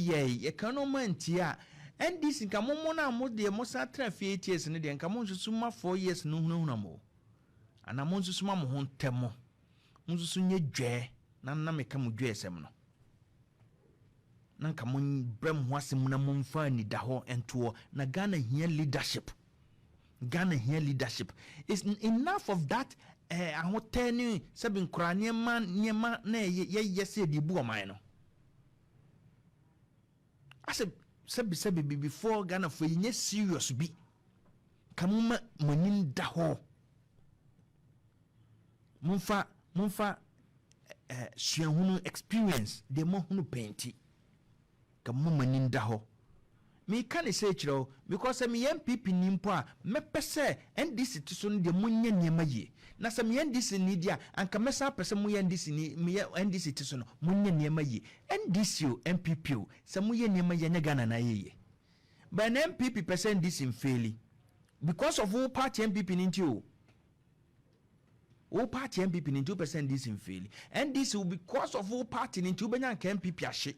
yɛe, yɛka no ɔma ntie a, NDC nka mo mo no a mo deɛ mo san tena fie 8 years no deɛ, nka mo nsusu ma 4 years no hunahuna mo, anaa mo nsusu ma mo ho ntɛ mo, mo nsusu nyɛ dwɛɛ na meka mo dwɛɛ sɛm no, na nka mo brɛ mo ho ase mu na momfa anida hɔ ntoɔ. Na Ghana hia leadership. Ghana hia leadership. It's enough of that ahotɛ ne sɛbi nkora nneɛma na yɛyɛ sɛ yɛde bu ɔman no asɛ sɛbi sɛbi bibifoɔ. Ghanafoɔ yi nyɛ serious bi ka mo ma mo anim da hɔ. Momfa suahunu, experience deɛ moahunu pɛnti ka mo ma anim da hɔ. Meka ne sɛ kyerɛ wo because sɛ meyɛ NPP ni mpo a, mɛpɛ sɛ NDC te so no deɛ, monyɛ nneɛma yie. Na sɛ meyɛ NDC ni deɛ a, anka mɛsan pɛ sɛ moyɛ NDC ni, meyɛ NDC te so no, monyɛ nneɛma yie. NDC o, NPP o, sɛ moyɛ nneɛma yie, ɛnyɛ Ghana na ayɛ yie. But na NPP pɛ sɛ NDC mfail because of wo party NPP ni nti o, wo party NPP ni nti wopɛ sɛ NDC mfail. NDC, because of wo party ni nti, wobɛnya nka NPP ahye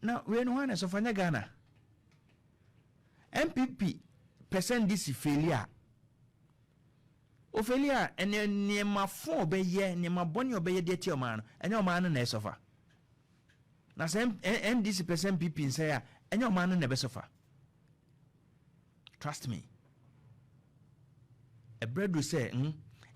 na wei no hɔ ana sɔfa nyɛ Ghana. NPP pɛ sɛ NDC fail a, ofail a, ɛnɛ nneɛma fo a ɔbɛyɛ, nneɛma bɔne a ɔbɛyɛ deɛ tia ɔman no, ɛnyɛ ɔman no na ɛsɔfa. Na sɛ NDC pɛ sɛ NPP nsɛe a, ɛnyɛ ɔman no na ɛbɛsɔfa. Trust me, ɛberɛ duru sɛ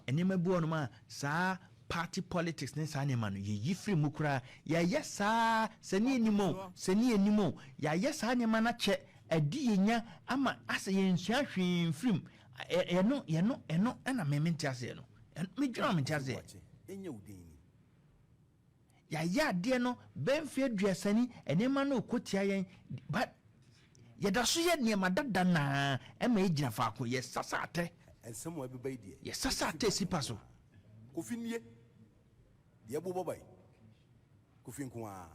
nneɛma bi wɔ nom a saa party politics ne saa nneɛma no yɛyi firi mu koraa. Yɛayɛ saa sɛ ne anim o, sɛ ne anim o, yɛayɛ saa nneɛma no akyɛ adi, yɛnya ama asɛ yɛnsua hwee mfirim. Yɛno ɛno ɛna me mente aseɛ no. Medwena mente aseɛ. Ɛnyɛ wo den ni. Yɛayɛ adeɛ no bɛmfe 30 ni, nneɛma no ɔkɔ tia yɛn, but yɛda so yɛ nneɛma dada naa ɛma yɛgyina faako, yɛsasa atɛ. Ɛnsɛm a ɛbɛba yi deɛ. Yɛsasa atɛ si pa so. Kofi nie deɛ ɛbobɔ ba yi, Kofi nko ara.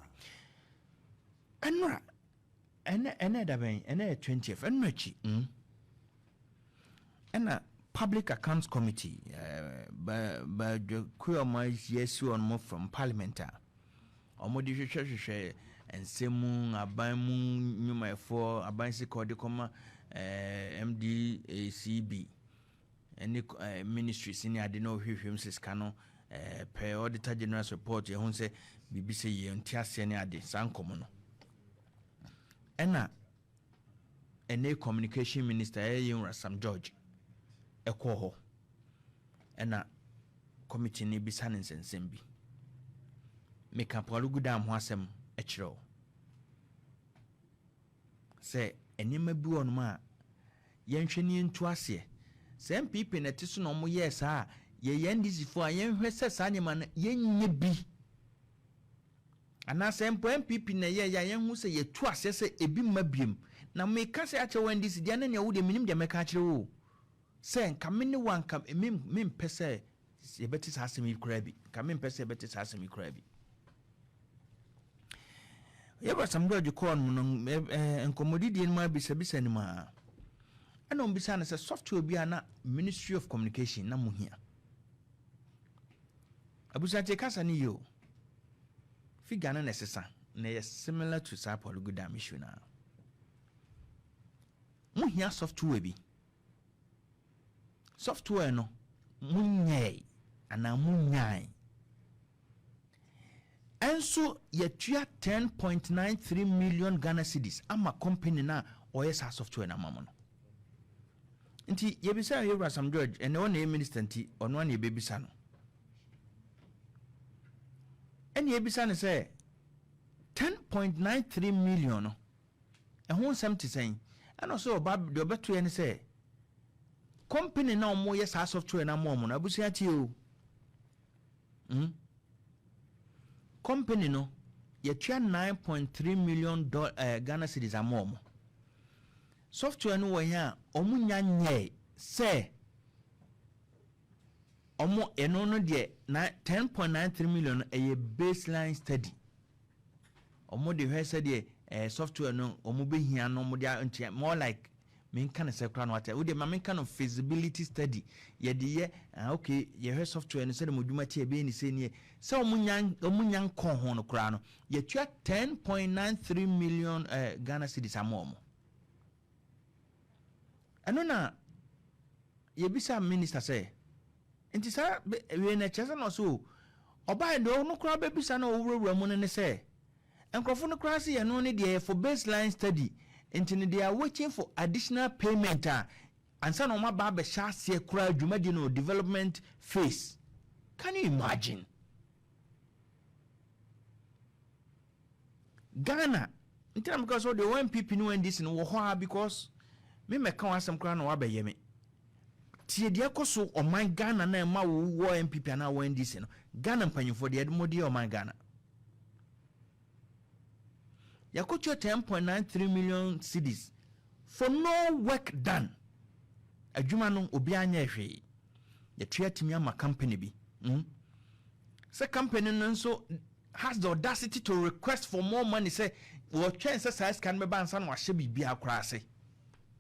Ɛnora ɛnɛ ɛda bɛn? Ɛnɛ yɛ 20th. Ɛno akyi ɛna Public Accounts Committee badwakuo a ɔmo yɛasi wɔn mo from Parliament a ɔmo de hwehwɛhwehwɛ nsɛm mu, aban mu nnwumayɛfoɔ, aban sika ɔde kɔma MDACB ɛne ministries ne ade na ɔhwehwɛ mu sɛ sika no pɛ Auditor General's report, yɛho sɛ biribi sɛ yɛ nte aseɛ ne ade. Saa nkɔmmɔ no ɛna ɛne Communication Minister ɛyɛ yɛn Sam George ɛkɔɔ hɔ, ɛna committee no bisa ne nsɛnsɛm bi. Meka Pwalugu Dam ho asɛm kyerɛ wo sɛ nneɛma bi wɔ nom a yɛnhwɛ ne yɛntu aseɛ sɛ NPP na ɛte so na ɔmo yɛɛ saa a, yɛyɛ NDC foɔ a, yɛnhwɛ sɛ saa nneɛma no yɛnyɛ bi, anaasɛ mpo NPP na ɛyɛ yɛ a, yɛnhu sɛ yɛtu aseɛ sɛ ebi mma biem. Na meka sɛ akyerɛ wɔ NDC deɛ ne nea wo deɛ, menim deɛ mɛka akyerɛ wo o, sɛ nka me ne wo anka mempɛ sɛ yɛbɛte saa asɛm yi koraa bi. Nka mempɛ sɛ yɛbɛte saa asɛm yi koraa bi. Yɛbra Sam George kɔɔ no no nkɔmmɔdidie no mu, abisabisa no mu a, ɛna ɔmbisa no sɛ software bi a na Ministry of Communication na mo hia. Abusuakyɛ kasa no yie o, figure no na ɛsesa na ɛyɛ similar to saa Pwalugu Dam issue. Na mo hia software bi, software no monyɛe anaa monyae, ɛnso yɛtua 10.93 million Ghana cedis ama company no a ɔyɛ saa software no ama mo no. Nti yɛbisa yɛwura Sam George, ɛnɛ ɔna yɛ minister, nti ɔno ana yɛbɛbisa no. Ɛne yɛbisa no sɛ 10.93 million no, ɛho nsɛm te sɛn? Ɛna ɔsɛ ɔba deɛ ɔbɛto yɛ ne sɛ company na ɔmo yɛ saa software no ama ɔmo no, abusua tie o, Company no yɛtua 9.3 million Ghana cedis ama ɔmo. Software no wɔ yɛn a ɔmo nya nyɛɛ sɛ ɔmo ɛno no deɛ na 10.93 million no ɛyɛ baseline study. Ɔmo de hwɛ sɛdeɛ software no ɔmo bɛhia no, ɔmo de ntia more like Menka no sɛ koraa na wate. Wodeɛ ma menka no feasibility study. Yɛde yɛ, ah, okay, yɛhwɛ software no sɛdeɛ mo adwuma te, ɛbɛyɛ ne sei ne yɛ. Sɛ wɔn nya, wɔn nya nkɔɔ ho no koraa no, yɛtua 10.93 million eh, Ghana cedis ama wɔn. Ɛno na yɛbisa minister sɛ, nti saa wei no ɛkyerɛ sɛ na ɔsɛ o, ɔbaeɛ deɛ ɔno koraa bɛbisa na ɔwurawura mu no ne sɛ, Nkurɔfo no koraa se ɛno ne deɛ ɛyɛ for baseline study nti no they are waiting for additional payment a ansa na wɔn aba abɛhyɛ aseɛ koraa dwumadi no development phase. Can you imagine? Ghana nti na meka sɛ deɛ wɔn NPP ne wɔn NDC no wɔ hɔ a because me mɛka wɔn asɛm koraa na wɔabɛyɛ me. Tie deɛ ɛkɔ so ɔman Ghana na ɛma wo wɔ NPP anaa wɔ NDC no. Ghana mpanyinfoɔ deɛ ɛde mo deɛ ɔman Ghana. Yɛakɔtua 10.93 million cedis for no work done. Adwuma no obiara nyɛɛ hwee. Yɛtua tumi ama company bi. Mm. Sɛ company no nso has the audacity to request for more money sɛ wɔtwɛn sɛ saa sika no bɛba ansa na wahyɛ biribiara koraa ase.